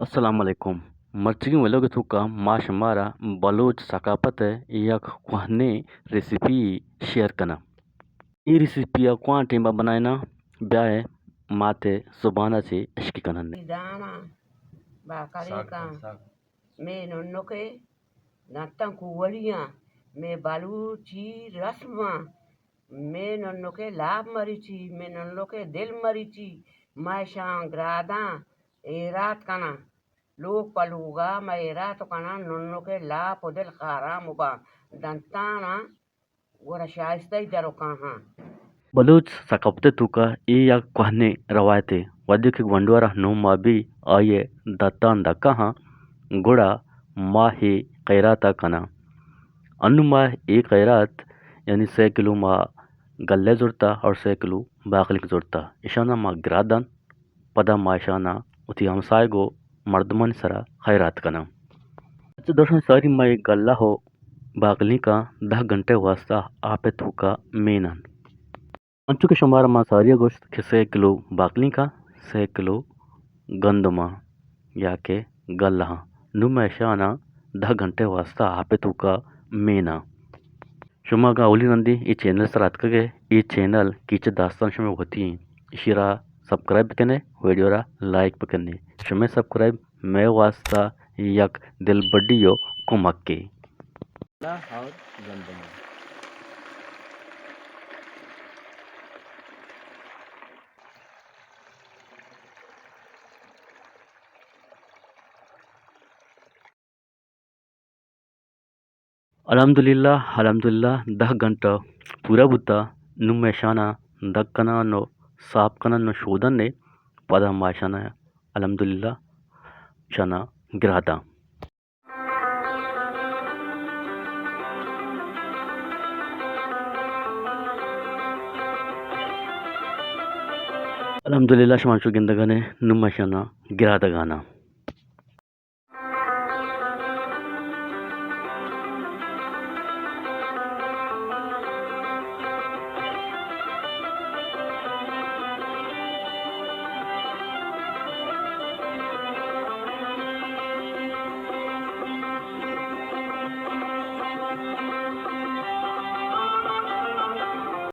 السلام علیکم۔ مرچیگیں ولوگ ءِ توکا ما شمارا بلوچ ثقافت ءِ یک کوہنیں ریسیپی شیئر کناں۔ اے ریسیپی ءَ کوان ٹیم ءَ بنائیناں؟ بیائے مات ءِ زبان ءَ چہ اشکی کناں۔ دانا باکریں کاں، مے ننکے دنتاں کوڑیاں، مے بلوچی رسماں، مے ننکے لاپ مریچی، مے ننکے دل مریچی، ما اشاں گراداں ایرات کناں۔ لوگ پہ لوگا ما ایرات کناں، ننکے لاپ و دل خارام باں، دنتاناں گڑا شائستہ ءَ در و کاہاں۔ بلوچ ثقافت ءِ توکا اے یک کوہنیں روایتے۔ وہدے کہ گونڈو ءَ را نو ماہ بی، آئی ءِ دتان دکاہاں، گڑا ما اے خیرات ءَ کناں۔ انو ما اے خیرات، یعنی سئے کلو ما گلہ زرتا اور سئے کلو باقلینک زرتا، اشانا ما گرادن۔ پدا ما اشاناں وتی ہمساہگ و مردمانی سرا خیرات کناں۔ اچھا دوستاں، ساری ما اے گلہ و باقلینکاں دہ گھنٹہ واسطہ آپ ءِ توکا میناں۔ انچو کہ شمارا ما ساری ءَ گوشت کہ سئے کلو باقلینکاں، سئے کلو گندماں یا کہ گلہاں، نوں ما اشاناں دہ گھنٹہ واسطہ آپ ءِ توکا میناں۔ شما اگاں اولی رندی اے چینل سرا اتکگ ئے، اے چینل کیچ داستان شمئے وتی ایں۔ اشی را سبسکرائب بکنے، ویڈیو را لائک بکنے۔ شمئے سبسکرائب مئے واسطہ یک دلبڈی و کمکے۔ اور گندم۔ الحمدللہ، الحمدللہ، دہ گھنٹہ پورا بوتا۔ نوں ما اشاناں دگ کناں و صاف کناں و شودن نے، پدا ما اشاناں الحمدللہ اشاناں گراداں۔ الحمدللہ، شما چو گندگانے، نوں ما اشاناں گرادگاناں۔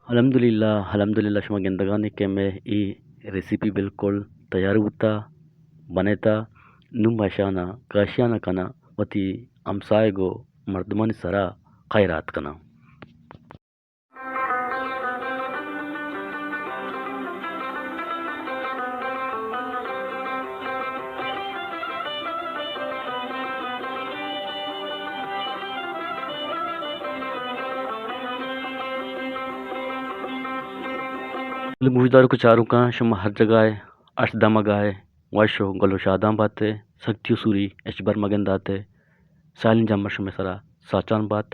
الحمدللہ، الحمدللہ، شما گندگانے کہ مئے اے ریسیپی بالکل تیار بوتا، بنیتا۔ نوں ما اشاناں کاشیاناں کناں، وتی ہمساہگ و مردمانی سرا خیرات کناں۔ گوشداروک و چاروکاں، شما ہر جگہ ئے، ہر دمگ ئے، وش و گل و شادان بات ئے، سختی و سوری ہچبر مگندات ئے، سالیں جمبر شمئے سرا ساچان بات۔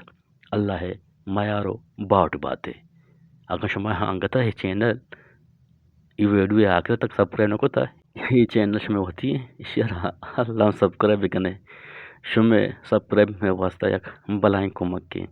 اللہ ءِ میار و باہوٹ بات ئے۔ اگاں شما انگت ءَ اے چینل، اے ویڈیو ءِ آخر تک سبسکرائب نہ کتا، اے چینل شمئے وتی ایں، اشی ءَ را الم سبسکرائب بکنے۔ شمئے سبسکرائب مئے واسطہ یک بلاہیں کمکے۔